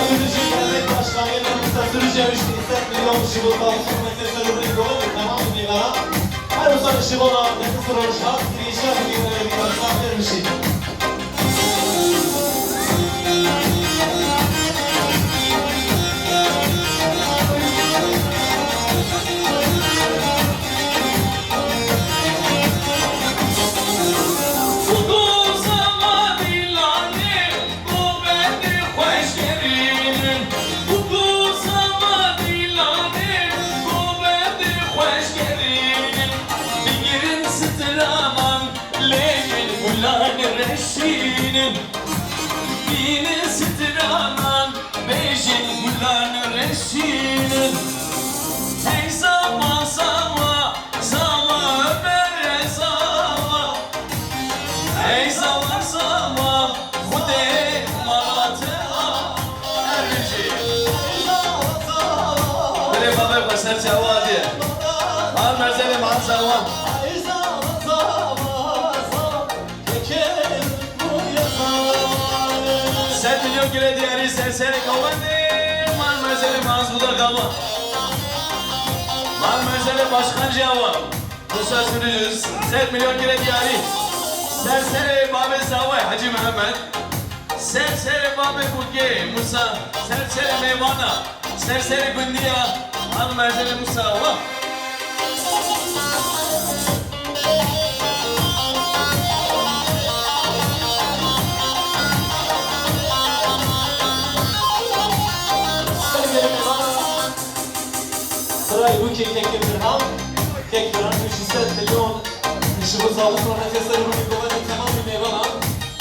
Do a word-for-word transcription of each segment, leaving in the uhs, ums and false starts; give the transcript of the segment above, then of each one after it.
Sürücü Dernek Başkanı Musa Sürücü Ewişli sed milyon ji bo sağlık hizmeti serûrê govendê temamî mêvana. Her wisa ji bo navendeke rojhat girêşiya hêvî hêvî başkan dermişî. Dilê babê xwe ser çawa diye. Mal merzelê mal çawa. Sed milyon kire diyarî ser serê govendê, mal merzelê mal zûda gawa. Mal merzelê başkan ciyawa. Musa Sürücü, sed milyon kire diyarî. Ser serê babê Zawe, Hacı Mehmet. Ser serê babê Bûkê, Musa. Ser serê mêvana. Ser serê gundiya. Al merzelê Musa, wa. Birayê Bûkê kekê Birhan, kek Birhan û ji sed milyon ji bo sağlık hizmeti serûrê govendê temamî mêvanan.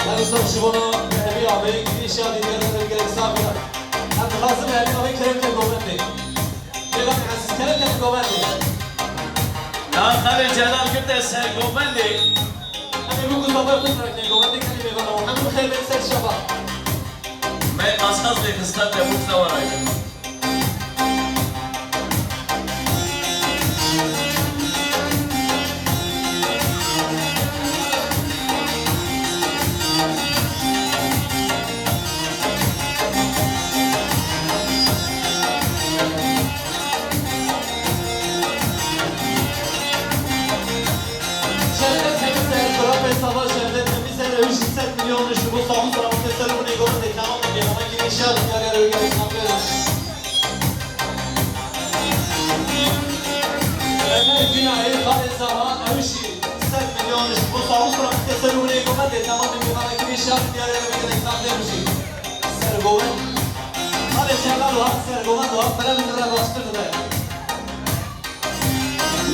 Her wisa ji bona Mehevî abê, girêşiya dîdiyara gelek safiya. Em dixwazin Mehevî abê kerem ke govendê. Mêvanê ezîz kerem ke govendê. Na xalê Celal girte ser govendê. Em ê bû ku zafê xwe xirek ne govendê kerî mêvana. Hemû xêr bên ser şeva. Me qasqas lê xista te bûk zewara kir. Şevket Temiz, Kurapê Sava Şevket Temiz, ew jî sed milyon ji bo sağlık selametê ser û nêgorin de tamam diye. Ama ki inşallah ya ya ya. Emel Günay, Xalê Sava, ew jî sed milyon ji bo sağlık selametê ser û nêgorin de tamam diye. Ama ki inşallah ya ya ya. Sergoven. Xalê Sava, Sergoven, Xalê Sava,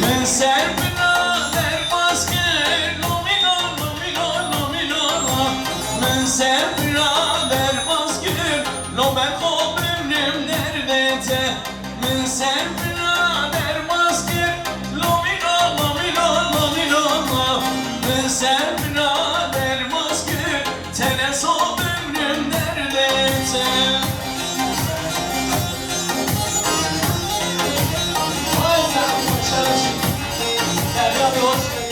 Min ser bira derbas kir, lomî lo, lomî lo, lomî lo, lo. Min ser bira derbas kir, lo ber xwe bimrim derdê te. Min ser bira derbas kir, lomî lo, lomî lo, lomî lo, lo. Min ser bira derbas kir, Tene so bimrim derdê te. Ay sen başarıcı. Derya bir hoş geldin.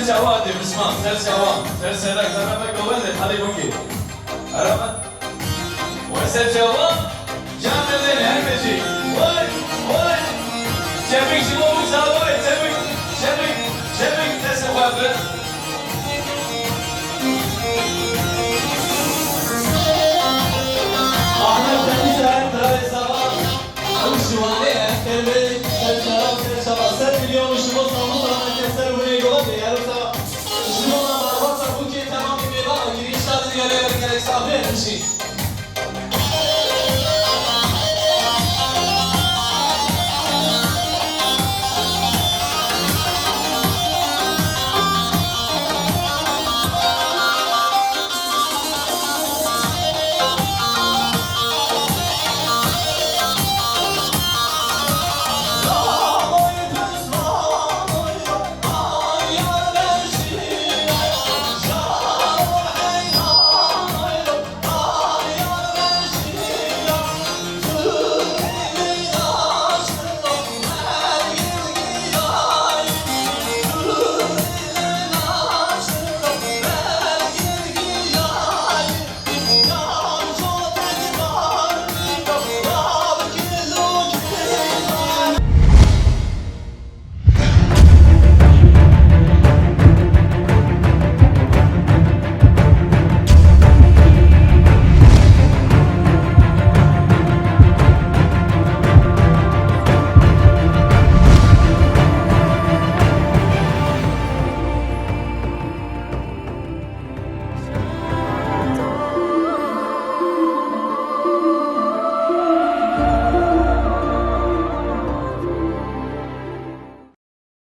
Çawa dê, Misman, ser çawa, ser sera, kara me govende, hadi bukê. Arama. Ve ser çawa, can derdene, her keçi. Vay, vay. Çevik ji bo wisa vay, çevik, çevik, çevik, dest xwe bir. Ahmet Deniz, Erk, Traves, Ew ji Wanê ye, Kelbê, ser çawa, ser çawa, ser milyon û ji bo Samû, Ahmet, ser winê govende, Erka, ji bo me barbasa bûkê temamî mêva, girîşta digere, gelek saxlê hemşî.